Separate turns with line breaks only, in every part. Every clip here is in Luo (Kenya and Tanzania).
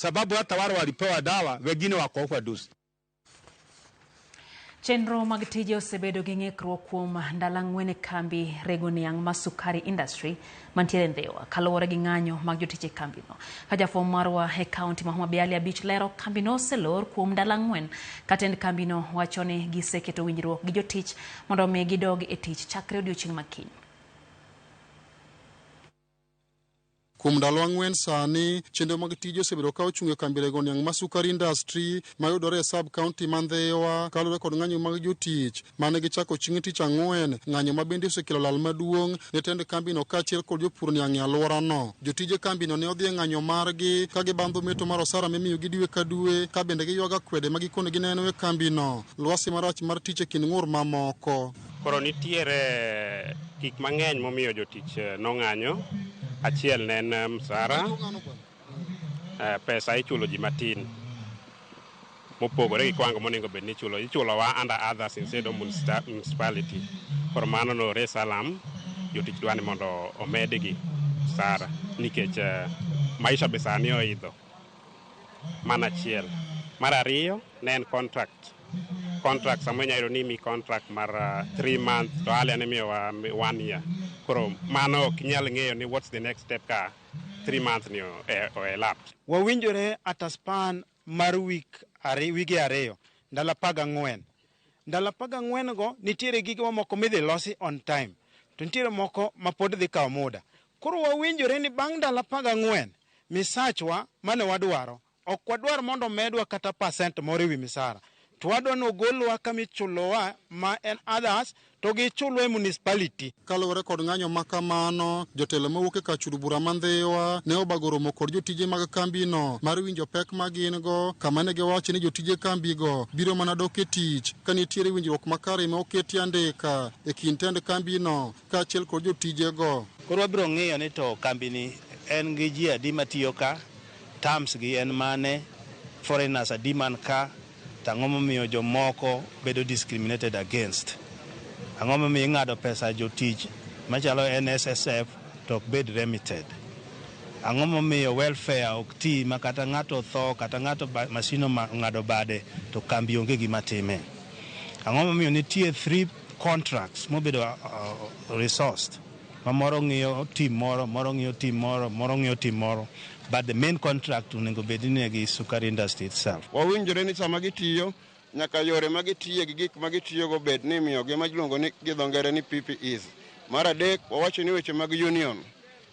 Sababu hata wale walipewa dawa wengine wako overdose.
Chenro mag tije osebedo gi ng'ikruok kuom ndalo 4 e kambi rego niang' ma Sukari Industry mantiere Ndhiwa kaluwore gi ng'anyo mag jotich e kambino. Ka jafwambo marwa e kaunti ma Homa Bay Ali Abich lero, kambino oselor kuom ndalo 4 ka tend kambino wacho ni giseketo winjruok gi jotich mondo omi gidog e tich chakre odiochieng' ma kiny.
Kuom ndalo 4 sani, chenro mag tije osebedo ka ochung' e kambi rego niang' ma Sukari Industry mayudore e sub county ma Ndhiwa kaluwore kod ng'anyo mag jotich mane gichako chieng' tich ang'wen, ng'anyo ma bende osekelo lal maduong' ne tend kambino kaachiel kod jopur niang' e alworano. Jotije kambino ne odhi e ng'anyo margi ka gibandho meto mar osara mimiyogi dwe ka dwe ka bende giywago akwede ma gikone gineno e kambino, lwasi marach mar tich e kind ng'ur mamoko.
Koro nitiere gik mang'eny momiyo jotich nong'anyo. Achiel ne en msara, pesa ichulo ji matin mopogore gi kiwango monego bed ni ichulo. Ichulowa under others instead of municipality. Koro mano no raise alarm, jotich dwa ni mondo omedgi msara nikech maisha be sani oidho. Mano achiel. Mar ariyo ne en contract. Contract samoro inyalo yudo ni imiyi contract mar 3 months to earlier nimiyowa 1 year. Koro mano ok inyal ng'eyo ni what's the next step ka 3 months ni o elapse.
Wawinjore at a span mar week wige 2, ndalo 14. Ndalo 14 go nitiere gige mamoko midhi losi on time, to nitiere moko ma pod dhi kawo muda. Koro wawinjore ni bang' ndalo 14, misachwa mane wadwaro, ok wadwar mondo medwa kata percent moro ewi misara. To wadwa ni ogolwa kama ichulowa ma en others to gichulwa e municipality.
Kaluwore kod ng'anyo ma kamano, jotelo mawuok e kar chudo bura ma Ndhiwa ne obago romo kod jotije mag kambino mar winjo pek ma gin go, kama ne giwacho ni jotije kambigo biro mana dok e tich ka nitiere winjruok makare ma oketi andika e kind tend kambino kaachiel kod jotijego.
Koro wabiro ng'iyo ni to kambini en gi ji adi matiyo ka, terms gi en mane, foreigners adi man ka, to ang'o momiyo jomoko bedo discriminated against. Ang'o momiyo ing'ado pesa jotich machalo NSSF to ok bed remitted. Ang'o momiyo welfare ok ti ma kata ng'ato otho kata ng'ato masin ong'ado bade to kambi onge gima time. Ang'o momiyo nitie 3 contracts mobedo resourced ma moro ng'iyo team moro, moro ng'iyo team moro, moro ng'iyo team moro, but the main contract onego bed ni gi Sukari Industry itself.
Wawinjore ni sama gitiyo nyaka yore ma gitiye gi gik ma gitiyogo bed ni imiyogi ma iluongo ni gi dho ngere ni PPEs. Mar adek, wawacho ni weche mag union,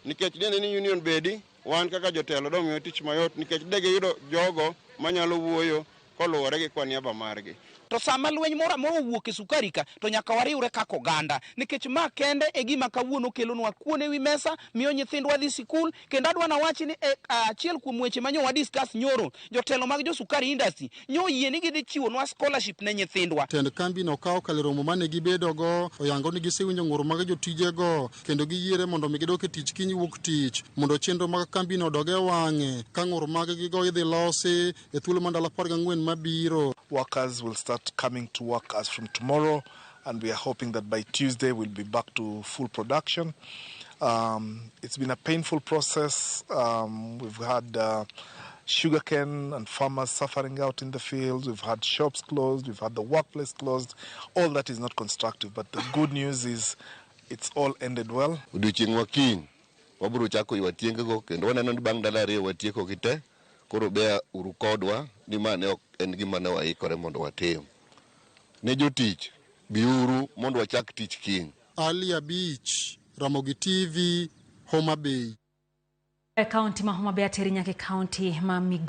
nikech dende ni union bedi, wan kaka jotelo domiyo tich mayot nikech de giyudo jogo manyalo wuoyo koluwore gi kwa niaba margi.
To sama lweny moro amora owuok e sukari ka, to nyaka wariwre kaka oganda, nikech ma kende e gima kawuono kelonwa kuon ewi mesa, miyo nyithindwa dhi sikul. Kendo adwa nawachi ni achiel kuom weche ma nyo wa discuss nyoro, jotelo mag jo Sukari Industry nyo oyie ni gidhi chiwonwa scholarship ne nyithindwa.
Tend kambino ka okalo romo mane gibedogo, oyango ni gisewinjo ng'ur mag jotijego kendo giyiere mondo mi gidok e tich kiny wuok tich mondo chenro mag kambino odog e wang'e ka ng'ur mag gigo idhi losi e thuolo mar ndalo 14 mabiro.
Workers will start coming to work as from tomorrow, and we are hoping that by Tuesday we'll be back to full production. It's been a painful process. We've had sugarcane and farmers suffering out in the fields. We've had shops closed. We've had the workplace closed. All that is not constructive, but the good news is it's all ended well.
Odiochieng' ma kiny wabiro chako ywa tiengego kendo waneno ni bang' ndalo 2 watieko gi te. Koro beya uru kodwa ni ma ne ok en gima ne waikore mondo watim. Ne jotich, biuru mondo wachak tich kiny.
Ali Abich, Ramogi TV, Homa Bay.
E kaunti ma Homa Bay ateri nyaka e kaunti ma Migori.